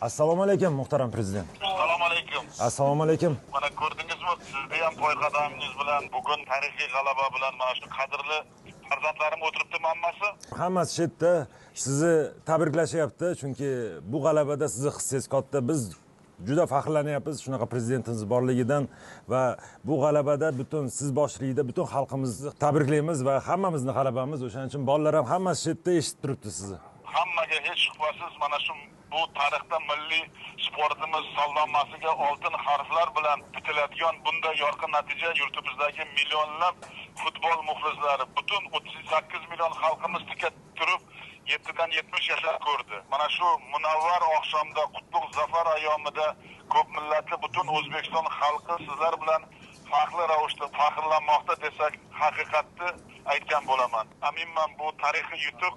Assalomu alaykum, muhtaram prezident. Assalomu alaykum. Assalomu alaykum. Mana ko'rdingizmi, sizni ham poyqadamingiz bilan bugun tarixiy g'alaba bilan mana shu qadrli farzandlarim o'tiribdi hammasi. Hammasi shu yerda sizni tabriklashyapti, chunki bu g'alabada sizni hissangiz katta. Biz juda faxrlanyapmiz shunaqa prezidentimiz borligidan va bu g'alabada butun siz boshchiligida butun xalqimizni tabriklaymiz va hammamizni g'alabamiz. O'shaning uchun bolalar ham hammasi shu yerda eshitib turibdi sizni. Hammaga hech shubhasiz mana shu bu tarixda milliy sportimiz saldomasiga oltin harflar bilan bitiladigan bunday yorqin natija yurtimizdagi millionlab futbol muxlislari, butun 38 million xalqimiz tika turib 7dan 70 yashar ko'rdi. Mana shu munavvar oqshomda, qutlug' zafar ayyomida ko'p millatli butun O'zbekiston xalqi sizlar bilan faxrli ravishda faxrlanmoqda desak, haqiqatni aytgan bo'laman. Aminman, bu tarixiy yutuq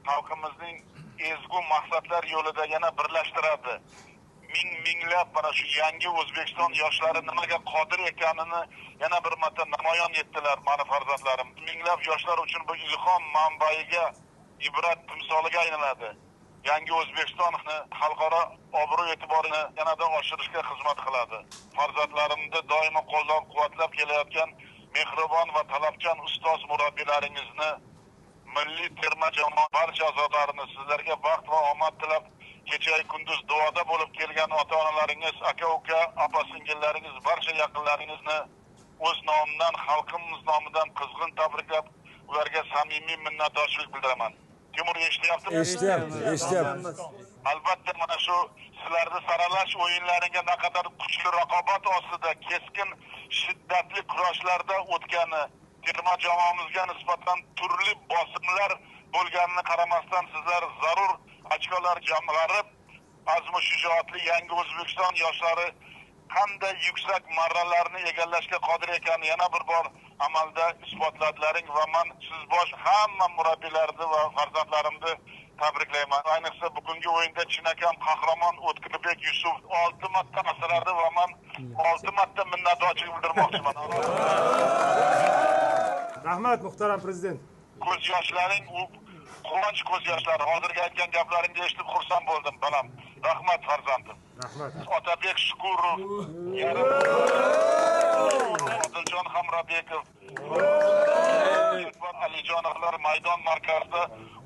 xalqimizning ezgu maqsadlar yo'lida yana birlashtiradi. Ming minglab mana shu yangi O'zbekiston yoshlari nimaga qodir ekanini yana bir marta namoyon etdilar mani farzandlarim. Minglab yoshlar uchun bu ilhom manbaiga, ibrat timsoliga aylanadi. Yangi O'zbekistonni xalqaro obro' e'tiborini yanada oshirishga xizmat qiladi. Farzandlarimni doimo qo'llab-quvvatlab kelayotgan mehribon va talabchan ustoz murabbiylaringizni, milliy terma jamoa barcha a'zolarini sizlarga baxt va omad tilab, kecha kunduz duoda bo'lib kelgan ota-onalaringiz, aka-uka, opa-singillaringiz, barcha yaqinlaringizni o'z nomimdan, xalqimiz nomidan qizg'in tabriklab, ularga samimiy minnatdorchilik bildiraman. Timur, eshityaptimi? Eshityapti, eshityapti. Albatta mana shu sizlarni saralash o'yinlariga naqadar kuchli raqobat ostida, keskin, shiddatli kurashlarda o'tgani, terma jamoamizga nisbatan turli bosimlar bo'lganini qaramasdan sizlar zarur ochkolar jamg'arib, azmu shijoatli yangi O'zbekiston yoshlari qanday yuksak marralarni egallashga qodir ekanini yana bir bor amalda isbotladilaring va man siz bosh hamma murabbiylarni va farzandlarimni tabriklayman. Ayniqsa bugungi o'yinda chinakam qahramon O'tkirbek Yusuf 6 marta asradi va man 6 marta minnatdorchilik bildirmoqchiman. Rahmat, muhtaram prezident. Ko'z yoshlaring u quvonch ko'z yoshlari. Hozirgi aytgan gaplaringni eshitib xursand bo'ldim, balam. Rahmat farzandim. Rahmat. Otabek Shukurov, yarim Odiljon Hamrabekov, Alijonovlar maydon markazida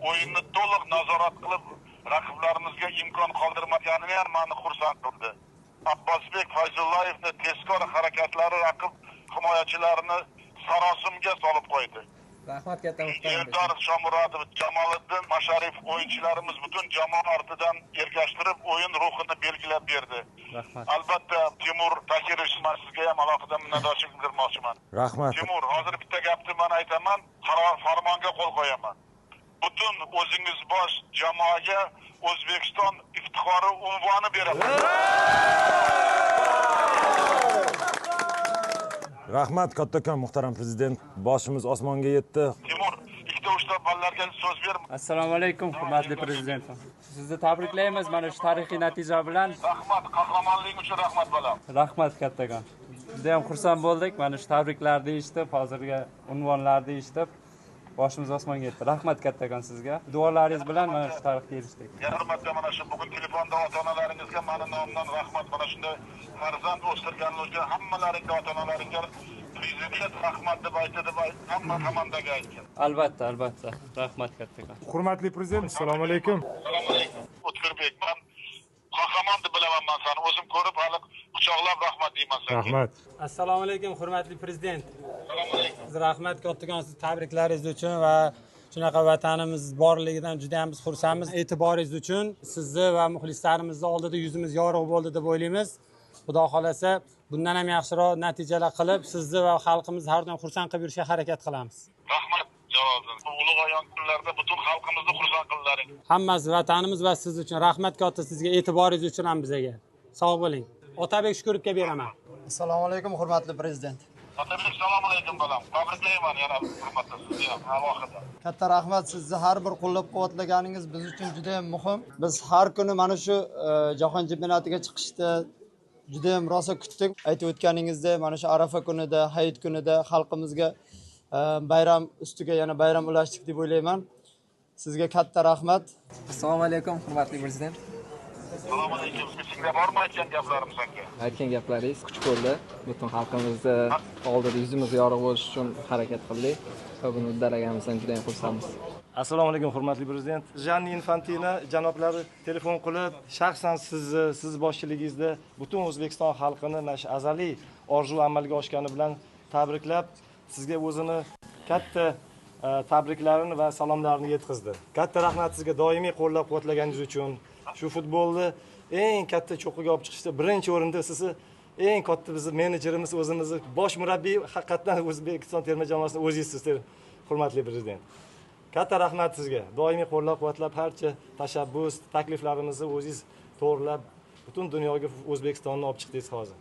o'yinni to'liq nazorat qilib, raqiblarimizga imkon qoldirmaganini ham meni xursand qildi. Abbosbek Fayzullayevni tezkor harakatlari raqib himoyachilarini sarosimga solib qo'ydi. Rahmat katta muhtaram. Eldor Shomurodov, Jamoliddin Masharif o'yinchilarimiz butun jamoa ortidan ergashtirib, o'yin ruhini belgilab berdi. Rahmat. Albatta Timur Tahirovich, men sizga ham alohida minnatdorchilik bildirmoqchiman. Rahmat. Timur, hozir bitta gapni men aytaman, qaror farmonga qo'l qo'yaman. Butun o'zingiz bosh jamoaga O'zbekiston iftixori unvoni beraman. Rahmat kattakon muhtaram prezident. Boshimiz osmonga yetdi. Timur, ikkita uchta bolalarga so'z ber. Assalomu alaykum, hurmatli prezident. Sizni tabriklaymiz mana shu tarixiy natija bilan. Rahmat, qahramonliging uchun rahmat bolam. Rahmat kattakon. Juda ham xursand bo'ldik mana shu tabriklarni eshitib, hozirgi unvonlarni eshitib, boshimiz osmonga yetdi. Rahmat kattakon sizga. Duolaringiz bilan mana shu tarixga erishdik. Yana bir marta mana shu bugun telefonda ota-onalaringizga mani nomimdan rahmat. Mana shunday farzand o'stirganlar uchun hammalaringga, ota-onalaringga prezident rahmat deb aytdi deb hamma komandaga aytgan. Albatta, albatta. Rahmat kattakon. Hurmatli prezident, assalomu alaykum. Assalomu alaykum. O'tkirbek, man qahramon deb bilaman man seni. O'zim ko'rib hali quchoqlab rahmat deyman senga. Rahmat. Assalomu alaykum, hurmatli prezident. Assalomu alaykum. Rahmat kattakon siz tabriklaringiz uchun va shunaqa vatanimiz borligidan juda ham biz xursandmiz. E'tiboringiz uchun sizni va muxlislarimizni oldida yuzimiz yorug' bo'ldi deb o'ylaymiz. Xudo xolasa bundan ham yaxshiroq natijalar qilib, sizni va xalqimizni har doim xursand qilib yurishga harakat qilamiz. Rahmat Jaloliddin. Bu ulug' ayon kunlarda butun xalqimizni xursand qildilaring. Hammasi vatanimiz va siz uchun. Rahmat katta sizga, e'tiboringiz uchun ham bizaga. Sog' bo'ling. Otabek Shukurovga beraman. Assalomu alaykum, hurmatli prezident. Otabek, assalomu alaykum bolam. Tabriklayman yana hurmatli sizni ham alohida. Katta rahmat, sizni har bir qo'llab-quvvatlaganingiz biz uchun juda ham muhim. Biz har kuni mana shu jahon chempionatiga chiqishda juda ham rosa kutdik. Aytib o'tganingizdek, mana shu Arafa kunida, hayit kunida xalqimizga bayram ustiga yana bayram ulashdik deb o'ylayman. Sizga katta rahmat. Assalomu alaykum, hurmatli prezident. Assalomu alaykum. Esingda bormi aytgan gaplarim senga? Aytgan gaplaringiz kuch bo'ldi. Butun xalqimizni oldida yuzimiz yorug' bo'lishi uchun harakat qildik va buni uddalaganimizdan juda ham xursandmiz. Assalomu alaykum, hurmatli prezident. Janni Infantino janoblari telefon qilib, shaxsan sizni, siz boshchiligingizda butun O'zbekiston xalqini mana shu azaliy orzu amalga oshgani bilan tabriklab, sizga o'zini katta tabriklarini va salomlarini yetkazdi. Katta rahmat sizga doimiy qo'llab-quvvatlaganingiz uchun. Shu futbolni eng katta cho'qqiga olib chiqishda birinchi o'rinda sizni eng katta bizni menejerimiz, o'zimizni bosh murabbiy, haqiqatdan O'zbekiston terma jamoasini o'zingizsiz, hurmatli prezident. Katta rahmat sizga. Doimiy qo'llab-quvvatlab, barcha tashabbus, takliflarimizni o'zingiz to'g'rilab, butun dunyoga O'zbekistonni olib chiqdingiz hozir.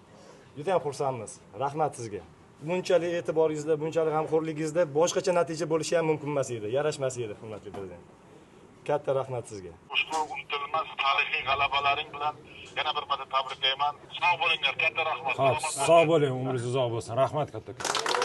Juda ham xursandmiz. Rahmat sizga. Bunchalik e'tiboringizda, bunchalik g'amxo'rligingizda boshqacha natija bo'lishi ham mumkin emas edi, yarashmas edi, hurmatli prezident. Katta rahmat sizga. Ushbu unutilmas tarixiy g'alabalaring bilan yana bir marta tabriklayman. Sog' bo'linglar, katta rahmat. Xo'p, sog' bo'ling, umringiz uzoq bo'lsin. Rahmat kattakon.